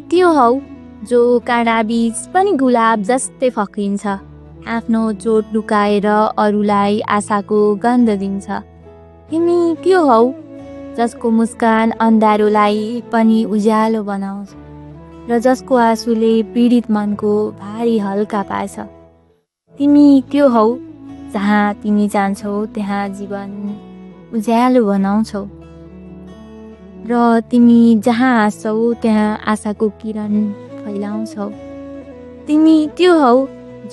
त्यो हौ जो काँडाबीच पनि गुलाब जस्तै फक्रिन्छ, आफ्नो चोट लुकाएर अरूलाई आशाको गन्ध दिन्छ। तिमी त्यो हौ जसको मुस्कान अन्धारोलाई पनि उज्यालो बनाउँछ र जसको आँसुले पीडित मनको भारी हल्का पार्छ। तिमी त्यो हौ जहाँ तिमी जान्छौ त्यहाँ जीवन उज्यालो बनाउँछौ र तिमी जहाँ हाँस्छौ त्यहाँ आशाको किरण फैलाउँछौ। तिमी त्यो हौ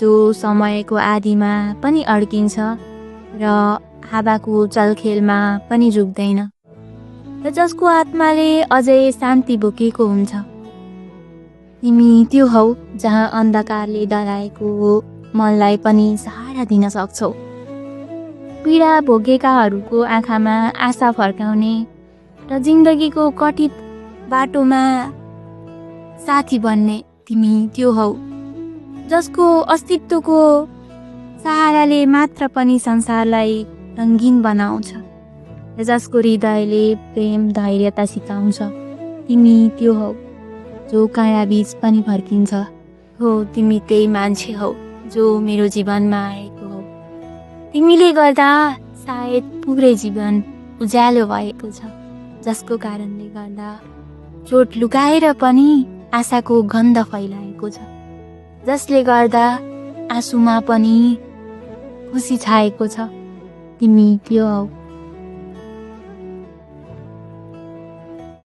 जो समयको आधीमा पनि अड्किन्छ र हावाको चलखेलमा पनि रुक्दैन र जसको आत्माले अझै शान्ति बोकेको हुन्छ। तिमी त्यो हौ जहाँ अन्धकारले डराएको मनलाई पनि सहारा दिन सक्छौ। पीडा भोगेकाहरूको आँखामा आशा फर्काउने र जिन्दगीको कठिन बाटोमा साथी बन्ने तिमी त्यो हौ जसको अस्तित्वको सहाराले मात्र पनि संसारलाई रङ्गीन बनाउँछ र जसको हृदयले प्रेम धैर्यता सिकाउँछ। तिमी त्यो हौ जो काँडाबीच पनि फर्किन्छ। हो तिमी त्यही मान्छे हौ जो मेरो जीवनमा आएको हौ। तिमीले गर्दा सायद पुरै जीवन उज्यालो भएको छ, जसको कारणले गर्दा चोट लुकाएर पनि आशाको गन्ध फैलाएको छ, जसले गर्दा आँसुमा पनि खुसी छाएको छ। तिमी त्यो हौ।